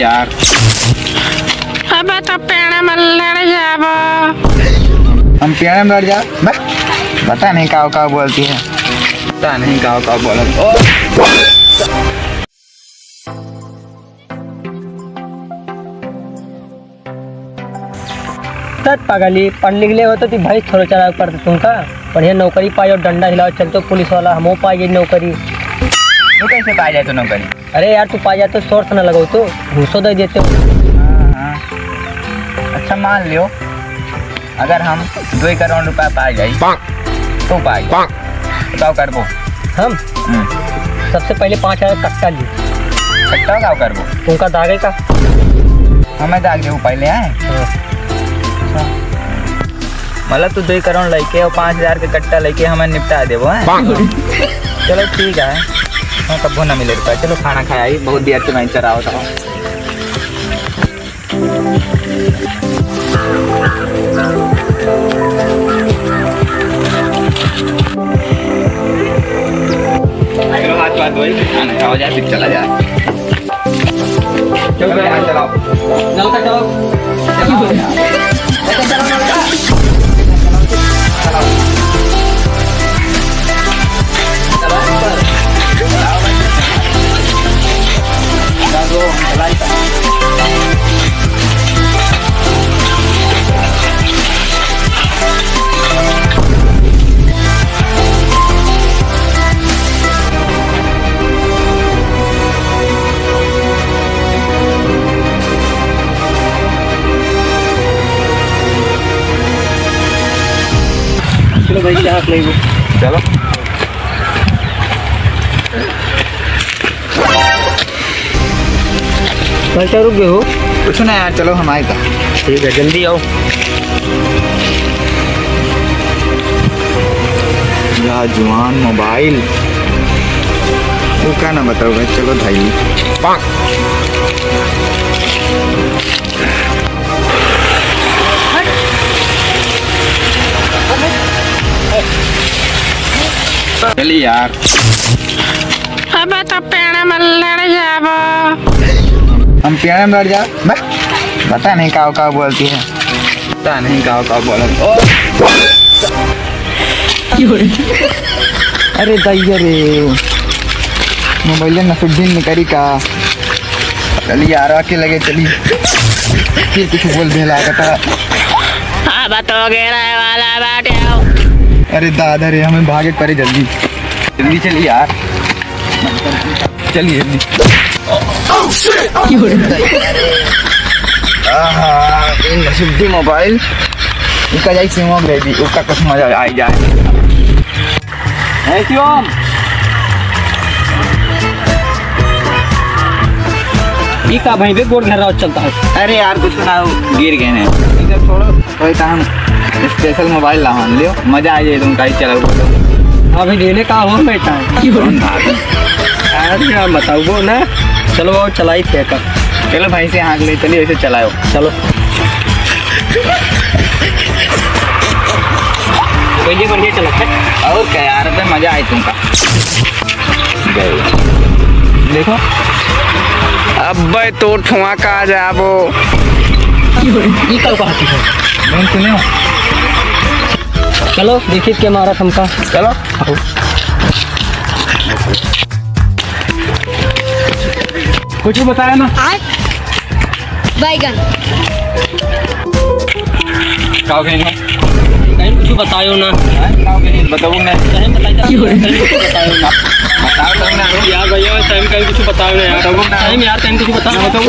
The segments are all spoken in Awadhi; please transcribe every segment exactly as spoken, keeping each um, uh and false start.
यार। अबे तो पेड़े में लड़ जाबो। हम पेड़े में लड़ जा? बस, पता नहीं काव काव बोलती है, पता नहीं काव काव बोलत। ओ! तत पगली, पढ़ लिख ले हो तो ती भैंस थोड़ो चरावे पड़त तुमका। बढ़िया नौकरी पाई और डंडा हिलावे चलतो पुलिस वाला, हमहू पाई जाई नौकरी। तू कैसे पाई जाए तो नौकरी? अरे यार, तू पाई जाए तो सोर्स ना लगाओ तो, घूसो दे देते हो। हाँ, हाँ। अच्छा मान लियो, अगर हम दो करोड़ रुपया पाई जाई, तो पाई। का करबो? हम? हम्म। सबसे पहले पाँच हजार कट्टा ली। कट्टा का करबो? तुमका दागे का? हमें दाग देबो पहले, हैं? हाँ। अच्छा। मतलब तू दो करोड़ लेके और पाँच हजार के कट्टा लेके हमें निपटा देबो, हैं? चलो ठीक है, हम कब्बो ना मिले रुपया। चलो खाना खाया ही, बहुत देर से मैं चरावत हूँ। चलो, हाथ वाथ धोई, खाना खाओ, जा, फिर चला जा। चलो, चलो, चलाओ। नलका चलाओ। चलाओ। चलाओ, नलका। चलाओ। चलो भाई, क्या आप लेंगे? चलो। भाई, क्या रुक गए हो? कुछ ना यार, चलो हम आए था। ठीक है, जल्दी आओ। या जुआन मोबाइल, वो का ना बताओ भाई, चलो भाई। चली यार। अबे तो पेड़े में लड़ जाबो। हम पेड़े में लड़ जा? बा-, पता नहीं काव काव बोलती है। पता नहीं काव काव बोलत। ओ! अरे दैया रे, मोबाइल नसरुद्दीन निकरी का। चली यार, आके लगे चली। फिर कुछ बोल दे लागता। अब तो गिरे वाला बाटे हो। अरे दादा रे, हमें भागे के पड़े जल्दी। जल्दी चली यार। चलिए जल्दी। आहा, ये नसरुद्दीन मोबाइल। इनका जाई सिंह बेबी, उसका कुछ मजा आई जाए। ए शिवम, ई का भाई बे गोड़ घेराव चलता है? अरे यार, कुछ ना, गिर गए हैं। इधर छोड़ो, कोई काम, स्पेशल मोबाइल लावन लियो, मजा आ जाए तुमका ही चलाओ तो। अभी देने का हो बेटा? कौन बात है? अरे यार, बताओ वो ना, चलो वो चलाई थे का। चलो भाई से हाँक ले, चलिए इसे चलाओ। चलो। बढ़िया, बढ़िया चला है। और क्या यार, अबे मजा आए तुमका। देखो। अबे तो ठुआ का जाबो। ये का बात है? मैंने सुने हो? चलो, देखिए क्या मारा तुमका। चलो। कुछ बताया ना। बैगन। का कहेंगे? कहीं कुछ बतायो ना। हाँ, का कहेंगे? बताओ ना। कहीं बताई जा-, कहीं कुछ बतायो ना। बताओ तब ना। यार भैया, टाइम कहीं कुछ बतायो ना यार। बताओ ना। टाइम यार, कहीं कुछ बताओ। बताओ।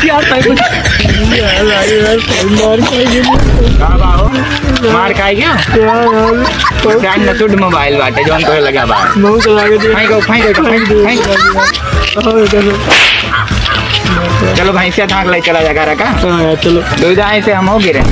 यार, टाइम कुछ। यार, यार, टाइम मार खाएगी। का बाबू? मार खाएगी? यार, यार। जान न टूट मोबाइल बाटे, जौन तोहे लगा बा। बहुत लगे दे। फाइन को, फाइन को, फाइन, फाइन। हाँ, इधर। चलो भैंसिया ढाक ले चला जा घर का। हाँ यार, चलो। दो जाए से हम हो गिरे।